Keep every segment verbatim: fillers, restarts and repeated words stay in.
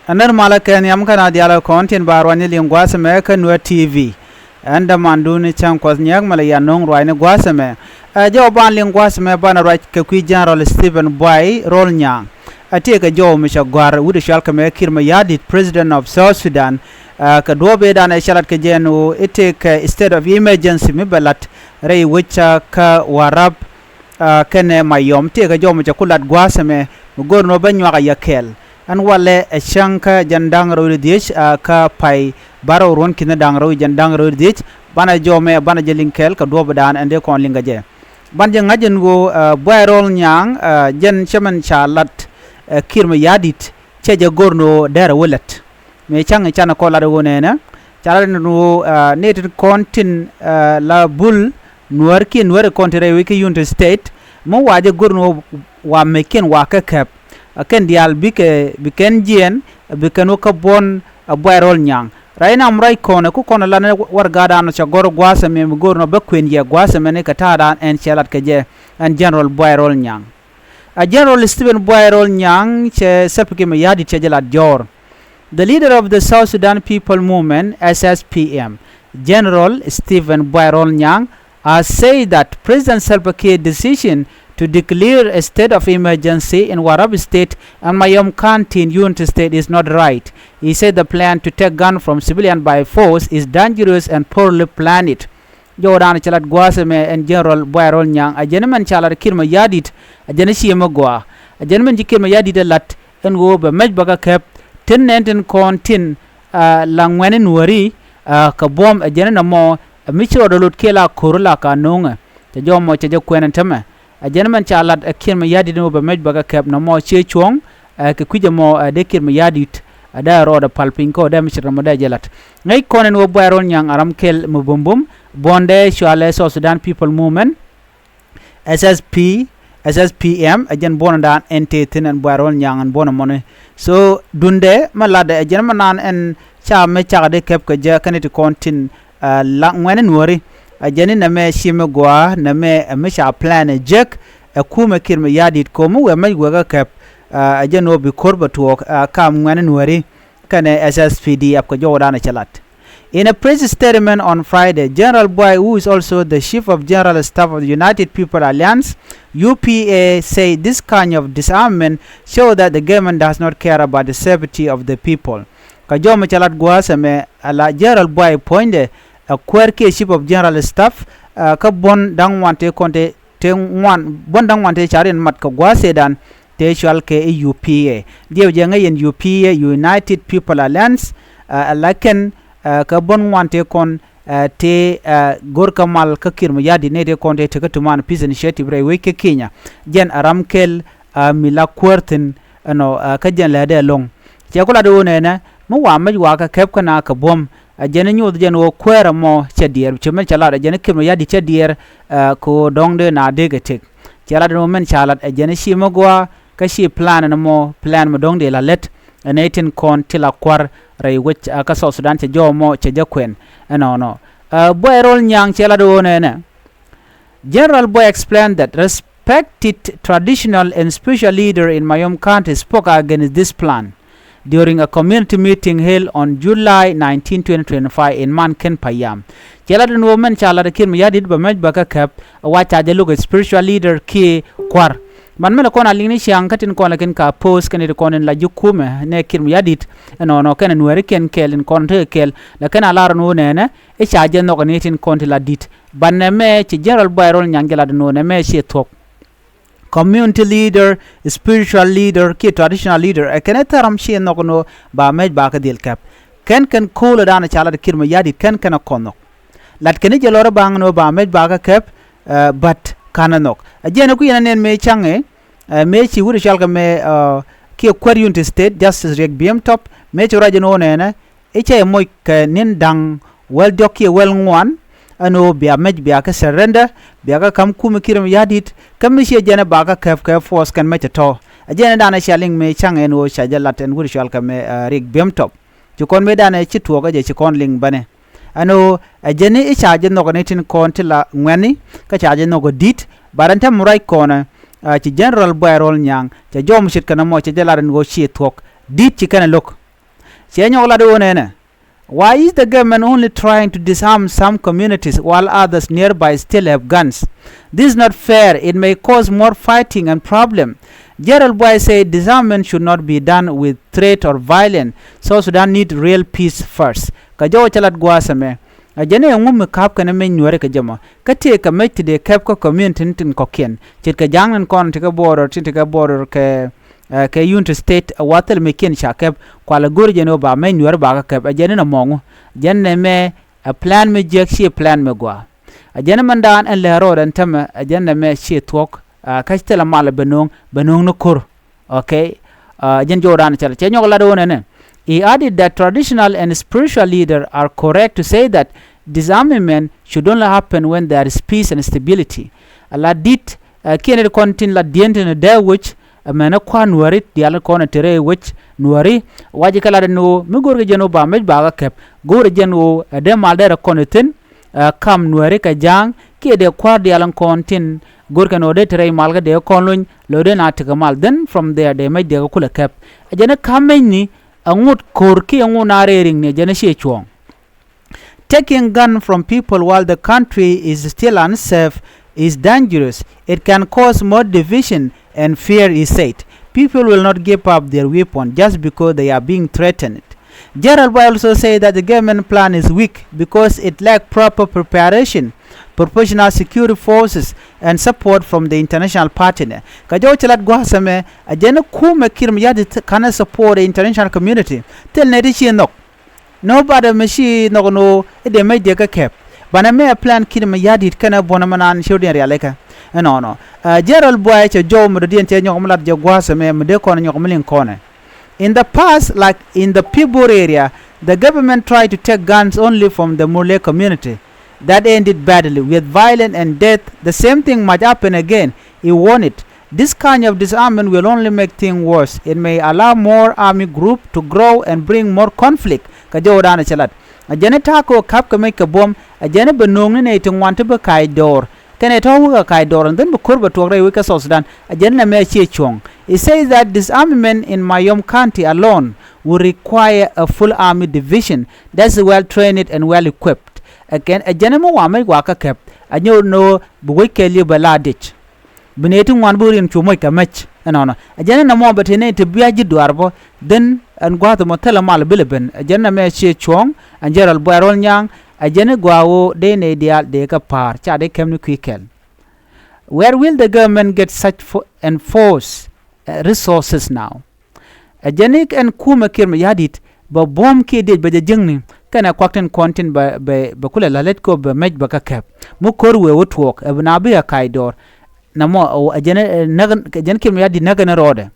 Ɛ nɛr malä kɛ nhiam kä na diaal kɔn tin ba ruacni liŋ gua̱a̱th ɛmɛ kä Nuer T V. Ɛn dämandun cäŋ Kuɔth Nyiɛk mɛ lɛ yan no̱o̱ŋ ruacni gua̱a̱th ɛmɛ. Ɛ jɔw ban liŋ gua̱a̱th ɛmɛ banɛ ruac kɛ kui̱ General Stephen Buay Rol Nyaŋ. Ɛ tëëkɛ jɔw mi cɛ gɔ̱a̱r wut ɛ cɔal kɛ mɛ Kiir Mayardit, President of South Sudan. Ɛ kɛ duɔ̱ɔ̱p ëëdan ɛ cɛ lat kɛ jɛ ɛn ɣöö i̱ tëëkɛ state of emergency mi bɛ lat rɛy wec kä Warap, ɛ kɛnɛ Mayom, tëëkɛ jɔw mi cɛ ku lat gua̱a̱th ɛmɛ mi go̱o̱r ni ɣöö bä nyuak ɛ yɛ kɛɛl. Ɛn walɛ ɛ cäŋ kä jɛn da̱ŋ rɛw wi̱cdɛ dhiec, ɛ kä pay bärɔw ruɔ̱n ki̱n da̱ŋ rɛw, jɛn da̱ŋ rɛw wi̱cdɛ dhiec, banɛ jɔw mɛ banɛ jɛ liŋ kɛɛl kɛ duɔ̱ɔ̱p ëëdan ɛn dee kɔn liŋ kɛ jɛ. Ban jɛ ŋa̱c ɛn ɣöö, ɛ, Buay Rol Nyaŋ, ɛ, jɛn cɛ mɛn ca lat, ɛ, Kiir Mayardit, cɛ jɛ go̱o̱r ni ɣöö derɛ wä lät. Mëë cäŋ i̱ canɛ kɔn lat ɣöö nɛnɛ, ca lat ɛn ɣöö, ɛ, nɛy tin kɔn tin, ɛ, la bul Nuäär kiɛ Nuäär kɔn tin rɛy wec kä Unity State, mi wa jɛ go̱o̱r ni ɣöö wa meckiɛn wa kɛ käp. Ɛ kɛn diaal bikɛ, bi kɛn jiɛɛn, bi kɛn wä kä buɔ̱n, ɛ, Buay Rol Nyaŋ. Rɛy nam ruac kɔn ɛ ku kɔn ɛ lat ni warɛgakdan cɛ gɔ̱r gua̱a̱th ɛmɛ mi go̱o̱r ni ɣöö bä kuën yɛ gua̱a̱th ɛmɛni kɛ ta̱a̱dan ɛn cɛ lat kɛ jɛ, ɛn General Buay Rol Nyaŋ. Ɛ General Stephen Buay Rol Nyaŋ cɛ Salva Kiir Mayardit cɛ jɛ lat jɔ̱ɔ̱r. The leader of the South Sudan People Movement, S S P M, General Stephen Buay Rol Nyaŋ, has said that President Salva Kiir decision to declare a state of emergency in Warrap State and Mayom County in Unity State is not right. He said the plan to take gun from civilian by force is dangerous and poorly planned. Jɔwdan cɛ lat gua̱a̱th ɛmɛ ɛn General Buay Rol Nyaŋ, ɛ jɛn mɛn ca lat Kiir Mayardit, ɛ jɛn ciɛ mi gɔaa. Ɛ jɛn mɛn ci Kiir Mayardit ɛ lat ɛn ɣöö bɛ mec bä kä käp, tin nɛn tin kɔn tin, ɛ, la ŋuɛ̈ni Nuääri, ɛ, kɛ buɔ̱m, ɛ jɛn nɔmɔ, ɛ mi ci rɔɔdɛ lot kiɛ la ko̱r la ka no̱o̱ŋɛ. Cɛ jɔw mɔ cɛ jɛ kuɛn ɛn tämɛ. Ɛ jɛn mɛn ca lat ɛ Kiir Mayardit ɛn ɣöö bɛ mec bä kä käp, nɔmɔ ciɛ cuɔ̱ŋ, ɛ kɛ kui̱c ɛmɔ, ɛ dee Kiir Mayardit, ɛ dee rɔɔdɛ pal piny kä ɣöö dee mi ce̱t nɔmɔ dee jɛ lat. Ŋäc kɔn ɛn ɣöö Buay Rol Nyaŋ a ram kɛl mi bumbum, buɔ̱ndɛ cɔalɛ South Sudan People Movement, S S P, S S P M, ɛ jɛn buɔ̱ndan ɛn tëë thi̱n ɛn Buay Rol Nyaŋ ɛn buɔ̱n ɛmɔni. So, duundɛ mɛ latdɛ ɛ jɛn mɛ naan ɛn ca mɛ cakɛ dee käp kɛ jɛ kɛn ti kɔn tin, ɛ, la ŋuɛ̈ni Nuääri. Ɛ jɛn ni nɛmɛ ci mi gɔaa, nɛmɛ ɛ mi ca plan ɛ jek, ɛ kumɛ Kiir Mayardit ko̱mi wëë mec wëë kä käp, ɛ, ɛ jɛn ɣöö bi ko̱r bɛ tuɔɔk, ɛ, kam ŋuɛ̈ni Nuääri kɛnɛ S S P D F kɛ jɔwdan cɛ lat. In a press statement on Friday, General Buay, who is also the Chief of General Staff of the United People Alliance, U P A, said this kind of disarmament show that the government does not care about the safety of the people. Kɛ jɔw mɛ cɛ lat gua̱a̱th ɛmɛ, ala General Buay puɔ̱nydɛ ɛ kuäär kiɛ Chief of General Staff, ɛ, kä buɔ̱n da̱ŋ ŋuan tëë kɔn tëë tëë ŋuan, buɔ̱n da̱ŋ ŋuan tëë ca̱r in mat kɛ gua̱a̱th ëëdan tëë cɔal kɛ i̱ U P A. Diɛw jɛ ŋäc yɛn U P A, United People Alliance, ɛ, ɛ la kɛn, ɛ, kɛ buɔ̱n ŋuan tëë kɔn, ɛ, tëë, ɛ, go̱r kä mal kä Kiir Mayardit nɛy tëë kɔn tëë tekä tuman Peace Initiative rɛy wec kä Kenya. Jɛn a ram kɛl, ɛ, mi la kuäär thi̱n ɛnɔ, ɛ, kä jɛn läätdɛ ɛlɔ̱ŋ. Cɛ ku lat ɣöö nɛnɛ, mi wa mec wa kɛ käp kä na kɛ buɔ̱m, ɛ jɛn i̱ nyoth jɛn ɣöö kuäär ɛmɔ cɛ diɛɛr, cɛ mɛn cɛ lat ɛ jɛn i̱ Kiir Mayardit cɛ diɛɛr, ɛ, kɛ ɣöö dɔ̱ŋ dee na dee kɛ tëk. Cɛ lat ɛn ɣöö mɛn ca lat ɛ jɛn i̱ ci mi gɔaa, kä ci plan ɛn ɛmɔ, plan mi dɔ̱ŋ dee la lät, ɛ nɛy tin kɔn ti la kua̱r rɛy wec, ɛ, kä South Sudan cɛ jɔw mɔ cɛ jɛ kuɛn. Ɛnɔnɔ. Ɛ, Buay Rol Nyaŋ cɛ lat ɣöö nɛnɛ. General Buay explained that respected traditional and spiritual leader in Mayom County spoke against this plan during a community meeting held on July nineteen, twenty twenty-five in Mankin Payam. Cɛ lat ɛn ɣöö mɛn ca lat ɛ Kiir Mayardit bɛ mec bä kä käp, ɛ wa ca jɛ lo̱k ɛ spiritual leader kiɛ kua̱r. Man mɛn ɛ kɔn a liŋ ni ciaŋ kä tin kɔn lɛ kɛn ka post kɛn ti kɔn in la ji̱ kumɛ nɛ Kiir Mayardit, ɛnɔnɔ kɛn ɛ Nuääri kɛn kɛɛl in kɔn tekɛ kɛɛl, la kɛn a lar ɛn ɣöö nɛnɛ i̱ ca jɛ nhɔk ɛ ni tin kɔn ti la di̱t. Banɛ mɛ ci General Buay Rol Nyaŋ jɛ lat ɛn ɣöö nɛ mɛ ci thuɔ̱k. Community leader, spiritual leader kiɛ traditional leader, ɛ kɛn ɛ thäram ci nhɔk ɛn ɣöö ba mec ba kɛ dhil käp. Kɛn kɛn ko̱o̱l ɛ da̱a̱n ɛ ca lat ɛ Kiir Mayardit kɛn kɛn ɛ kɔn nhɔk. Lat kɛn i̱ jɛ lɔr ɛ ba̱a̱ŋ ɛn ɣöö ba mec ba kɛ käp, ɛ, but ka̱n ɛ nhɔk. Ɛ jɛn ɛ ku yɛn ɛ nɛn mëë ca̱ŋ ɛ, ɛ, mëë ci wut ɛ cɔal kɛ mɛ, ɛ, kiɛ kuäär Unity State, Justice Riek Biem Top, mëë ci ruac ɛn ɣöö nɛnɛ, i̱ cä yɛ moc kɛ ni̱n da̱ŋ wäl diɔ̱k kiɛ wäl ŋuan, ɛn ɣöö bia mec bia kɛ surrender, bia kɛ ka̱m kumɛ Kiir Mayardit, kä mi ciɛ jɛn ɛ ba kɛ käp kɛ force kɛn mec ɛ tɔ̱. Ɛ jɛn ɛ danɛ cia liŋ mëë ca̱ŋ ɛn ɣöö ca jɛ lat ɛn wut cɔal kɛ mɛ, ɛ, Riek Biem Top. Ci kɔn mëë danɛ ci tuɔɔk ɛ jɛ ci kɔn liŋ bänɛ. Ɛn ɣöö ɛ jɛn i̱ ca jɛ nhɔk ɛ ni tin kɔn ti la ŋuɛ̈ni, kä ca jɛ nhɔk ɛ di̱t, but ɛn täämɛ ruac kɔn ɛ, ɛ, ci General Buay Rol Nyaŋ, cɛ jɔw mi ce̱tkɛ nɔmɔ cɛ jɛ lat ɛn ɣöö ci thuɔ̱k. Di̱t ci kɛn ɛ lo̱k. Cɛ nyɔk lat wun ɛnɛ. Why is the government only trying to disarm some communities while others nearby still have guns? This is not fair. It may cause more fighting and problem. General Buay say disarmament should not be done with threat or violence. South Sudan need real peace first. Kɛ jɔw cɛ lat gua̱a̱th ɛmɛ. A jɛn ɛ ŋu mi ka̱p kɛn mec nuäri kɛ jɛ mɔ. Kä tëë kɛ mec ti dee kɛp kä community ni tin kɔ̱kiɛn. Ce̱tkɛ ja̱a̱ŋ ni kɔn ti kɛ border, tin ti kɛ border kɛ, eh, kɛ Unity State, eh, wathil mec kiɛn ca kɛp. Kualɛ go̱r jɛn ɣöö ba mec nuäri ba kɛ kɛp. A jɛn ni nɔmɔ ŋu. Jɛn nɛmɛ, a plan mi jiäk, ci plan mi gɔaa. A jɛn mɛn daan ɛn lɛ road ɛn tämɛ, a jɛn nɛmɛ ci thuɔ̱k. A kä thilɛ mal bɛ no̱o̱ŋ, bɛ no̱o̱ŋ ni ko̱r. Okay. A jɛn jɔwdan cɛ lɛ, cɛ nyɔk lat wun ɛnɛ. He added that traditional and spiritual leaders are correct to say that disarmament should only happen when there is peace and stability. A la dit, a kiɛn it kɔn tin la diɛn tin dee wec, a mɛn a kua̱r nuäri, diaal kɔn a te rɛy wec nuäri. Wa ji̱ kɛ lat ni ɣöö mi go̱rkɛ jɛn ɣöö ba mec ba kɛ kɛp, go̱rɛ jɛn ɣöö a dee mal dee rɛ kɔn a thi̱n, a kam nuäri kɛ ja̱a̱ŋ, kiɛ dee kua̱r diaal kɔn tin go̱rkɛ ni ɣöö dee te rɛy mal kä dee kɔn luny, lo̱ dee na tekɛ mal. Then from there dee mec dee kɛ kulɛ kɛp. A jɛn ɛ ka̱m mecni, a ŋut ko̱r kiɛ ŋut na rɛy riŋni, a jɛn ɛ ciɛ cuɔ̱ɔ̱ŋ. Taking gun from people while the country is still unsafe is dangerous. It can cause more division and fear, he said. People will not give up their weapon just because they are being threatened. General Buay also said that the government plan is weak because it lack proper preparation, professional security forces, and support from the international partner. Kɛ jɔw cɛ lat gua̱a̱th ɛmɛ, a jɛn kumɛ Kiir Mayardit can't support the international community. Thil nɛ ti ci nhɔk. Nobody mi ci nhɔk ni ɣöö i̱ dee mec dee kä kɛp. Banɛ mɛ plan Kiir Mayardit kɛnɛ buɔ̱n mɛ naan ci rɔ diɛn rialikä. Ɛnɔnɔ. Ɛ, General Buay cɛ jɔw mi dɔ̱diɛn cɛ nyɔk mi lat jɛ gua̱a̱th ɛmɛ mi dee kɔn nyɔk mi liŋ kɔnɛ. In the past, like in the Pibor area, the government tried to take guns only from the Murle community. That ended badly with violence and death. The same thing might happen again, he warned. This kind of disarmament will only make things worse. It may allow more army group to grow and bring more conflict. Kɛ jɔwdan cɛ lat. A jɛn i̱ ta̱a̱ kɛ ɣöö ka̱p kɛ mec kɛ buɔ̱m, a jɛn i̱ bɛ no̱o̱ŋni nɛy ti ŋuan ti bi ka̱a̱c dɔɔr. Kɛnɛ tɔ̱ wä kɛ ka̱a̱c dɔɔr, and then bi ko̱r bɛ tuɔɔk rɛy wec kä South Sudan. A jɛn nɛmɛ a ciɛ cuɔ̱ɔ̱ŋ. It says that disarmament in Mayom County alone will require a full army division that's well trained and well equipped. Ɛ kɛn, a jɛn i̱ mi wa mec wa kä kɛp, a nyɛ wä no̱o̱ bi wec kɛɛliw bɛ la dic. Bi nɛy ti ŋuan bi riɛn cu moc kɛ mec. Ɛnɔnɔ. Ɛ jɛn ɛn ɛmɔ bɛ te nɛy ti bia ji̱ duaar bä. Then ɛn gua̱a̱th ɛmɔ thilɛ mal bi lɛ ben. Ɛ jɛn ɛmɛ ciɛ cuɔ̱ɔ̱ŋ, ɛn General Buay Rɔl Nyaŋ, ɛ jɛn i̱ gɔaa ɣöö dee nɛy diaal dee kɛ pa̱a̱r, ca dee kɛm ni kui̱ kɛl. Where will the government get such fo-, and force, uh, resources now? Ɛ jɛn i̱ ɛn kumɛ Kiir Mayardit bɛ buɔ̱m kiɛ diec bɛ jɛ jiäkni kɛnɛ kuak tin kɔn tin bɛ, bɛ, bɛ kulɛ la̱t lät kɛ ɣöö bɛ mec bɛ kä kɛp. Mi ko̱r wëë wä tuɔɔk ɛ bi na bi ɛ ka̱a̱c dɔɔr. Namɔ ɛ jɛn, ɛ, näk, ɛ jɛn Kiir Mayardit näk kɛn rɔɔdɛ.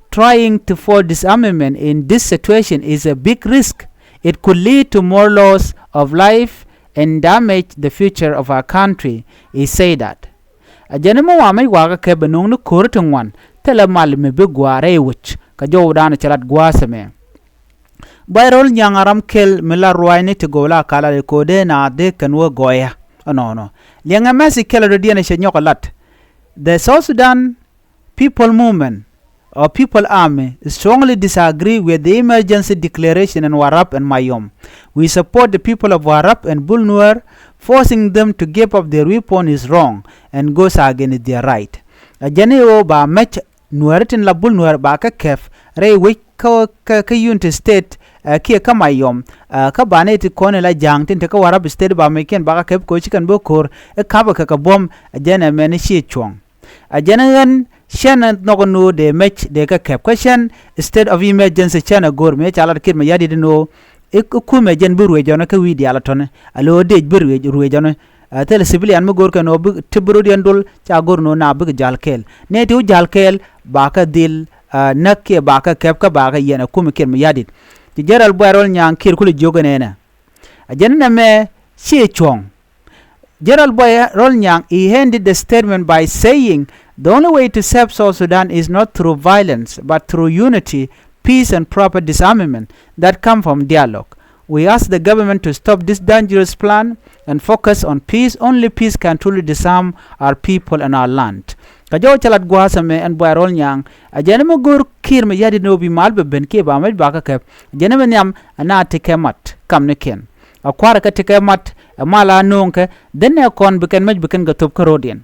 Trying to force disarmament in this situation is a big risk. It could lead to more loss of life and damage the future of our country, he said that. A jɛn mi wa mec wakä kɛ bɛ no̱o̱ŋ ni ko̱ri ti ŋuan thilɛ mal mi bi gua̱a̱r rɛy wec kɛ jɔwdan cɛ lat gua̱a̱th ɛmɛ. Buay Rɔl Nyaŋ a ram kɛl mi la ruaacni ti go̱o̱la ka̱l a ko̱dɛ na dee kɛn wä gɔɔyä. Ɛnɔnɔ. Liɛŋɛ message kɛl a dɔ̱diɛn cɛ nyɔk a lat. The South Sudan People Movement or People Army strongly disagree with the emergency declaration in Warrap and Mayom. We support the people of Warrap and Bul Nuer, forcing them to give up their weapon is wrong and goes against their right. A jɛn i̱ ɣöö ba mɛc Nuääri tin la Bul Nuer ba kä kɛp rɛy wec kä, kä, kä Unity State, ɛ, kiɛ kä Mayom, ɛ, kä banɛ ti kɔn in la ja̱a̱ŋ tin te kä Warrap State ba mɛckiɛn ba kä kɛp kɛ ɣöö ci kɛn bä ko̱r i̱ ka̱pɛ kɛ kɛ buɔ̱m, ɛ jɛn ɛmɛn i̱ ciɛ cuɔ̱ŋ. A jɛn ɣän cɛn ɛ nhɔk ni ɣöö dee mɛc dee kɛ kɛp kä cɛn state of emergency cɛn ɛ go̱r mëë ca lat Kiir Mayardit ni ɣöö i̱ kumɛ jɛn bi ruëëc ɔnɔ kä wi̱i̱ diaal ɛ tɔ̱ni a lo̱o̱ dec bi ruëëc, ruëëc ɔnɔ. Ɛ, thilɛ civilian mi go̱r kɛn ɣöö bi ti bi rot yɛn dol ca go̱r ni ɣöö na bikɛ ja̱l kɛɛl. Nɛy ti wä ja̱l kɛɛl ba kɛ dhil, ɛ, näk kiɛ ba kɛ kɛp kä ba kɛ yɛn ɛ kumɛ Kiir Mayardit. Ci General Buay Rɔl Nyaŋ Kiir kulɛ jiök ɛn ɛnɛ. A jɛn ɛn ɛmɛ ciɛ cuɔ̱ŋ. General Buay Rɔl Nyaŋ, he ended the statement by saying, the only way to save South Sudan is not through violence, but through unity, peace and proper disarmament that come from dialogue. We ask the government to stop this dangerous plan and focus on peace. Only peace can truly disarm our people and our land. Kɛ jɔw cä lat gua̱a̱th ɛmɛ ɛn Buay Rɔl Nyaŋ, ɛ jɛn ɛmɛ go̱o̱r Kiir Mayardit ni ɣöö bi mal bɛ ben kiɛ ba mec ba kä kɛp. Ɛ jɛn ɛmɛ nhiam ɛ na ti kɛ mat kamnikiɛn. Ɛ kua̱rɛ kä ti kɛ mat ɛ mal a nööŋkɛ dhen ɛ kɔn bi kɛn mec bi kɛn kɛ thop kä ro̱diɛn.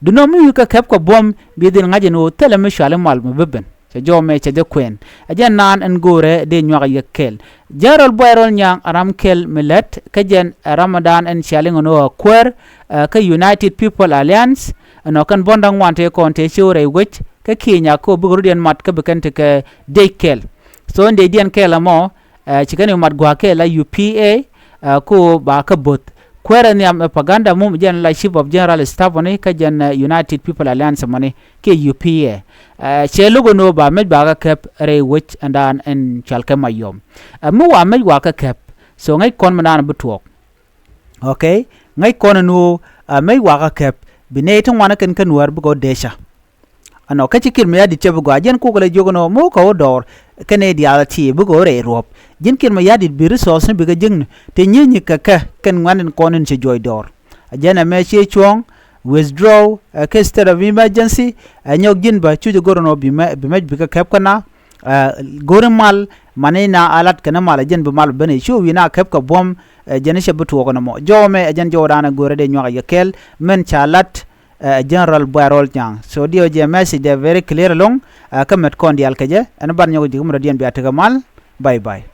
Duundɛ mi wi̱i̱ kɛ kɛp kɛ buɔ̱m bi dhil ŋa̱c ɛn ɣöö thilɛ mi cuali mal mi bi ben. Cɛ jɔw mɛ cɛ jɛ kuɛn. Ɛ jɛn naan ɛn go̱o̱rɛ dee nyuak yɛ kɛɛl. General Buay Rɔl Nyaŋ ɛ ram kɛl mi lät kä jɛn ɛ ram ɛ daan ɛn cia liŋ ɛn ɣöö ɛ kuäär ɛ kä United People Alliance. Ɛnɔ kɛn buɔ̱n da̱ŋ wan tëë kɔn tëë ci wä rɛy wec kä Kenya kɔ bikɛ rɔ̱diɛn mat kä bi kɛn ti kɛ dec kɛɛl. So ɛn dec diɛn kɛɛl ɛmɔ ɛ ci kɛn i̱ mat gua̱a̱k kɛɛl la U P A ɛ ko ba kä bo̱th. Kuäärɛ nhiam ɛ Paganda mum jɛn la Chief of General Staff mɔni kä jɛn ɛ United People Alliance mɔni kiɛ U P A. Ɛ cɛ lo̱k ɛn ɣöö ba mec ba kä kɛp rɛy wec ɛn daan ɛn cual kɛ Mayom. Ɛ mi wa mec wa kä kɛp, so ŋäc kɔn mi daan bi tuɔɔk. Okay, ŋäc kɔn ɛn ɣöö ɛ mec wa kä kɛp bi nɛy ti ŋuan ɛ kɛn kä Nuäär bikɛ ɣöö dee ca. Ɛnɔ kä ci Kiir Mayardit cɛ bi gɔaa, jɛn kukɛ lɛ jiök ɛnɔ mo̱o̱k kɛ wä dɔɔr kɛn ɛ diaal ti bikɛ wä rɛy ruɔ̱p. Ji̱n Kiir Mayardit bi resource ni bikɛ jiäkni ti nyi̱i̱nyi kɛ kɛ kɛn ŋuɛ̈tni kɔn in ci juɔc dɔɔr. Ɛ jɛn ɛmɛ ci cuɔ̱ɔ̱ŋ withdraw ɛ kɛ state of emergency. Ɛ nyɔk ji̱n bä cuc ɛ go̱r ɛnɔ bi mɛ bi mɛc bikɛ kɛp kä na. Ɛ go̱ri mal mani na a lat kɛn mal ɛ jɛn bi mal ben ɛ cu wi̱i̱ na kɛp kɛ buɔ̱m. Ɛ jɛn cɛ bi tuɔɔk ɛnɔ mɔ jɔw ɛmɛ ɛ jɛn jɔw daanɛ go̱rɛ dee nyuak ɛ yɛ kɛɛl mɛn ca lat. Ɛ General Buay Rɔl Nyaŋ. So diɛ wä jɛ message dɛ very clear ɛlɔ̱ŋ. Ɛ kä mɛt kɔn diaal kɛ jɛ ɛn ban nyɔk ji̱ kä mɛ rɔ̱diɛn bia tekɛ mal. Bye bye.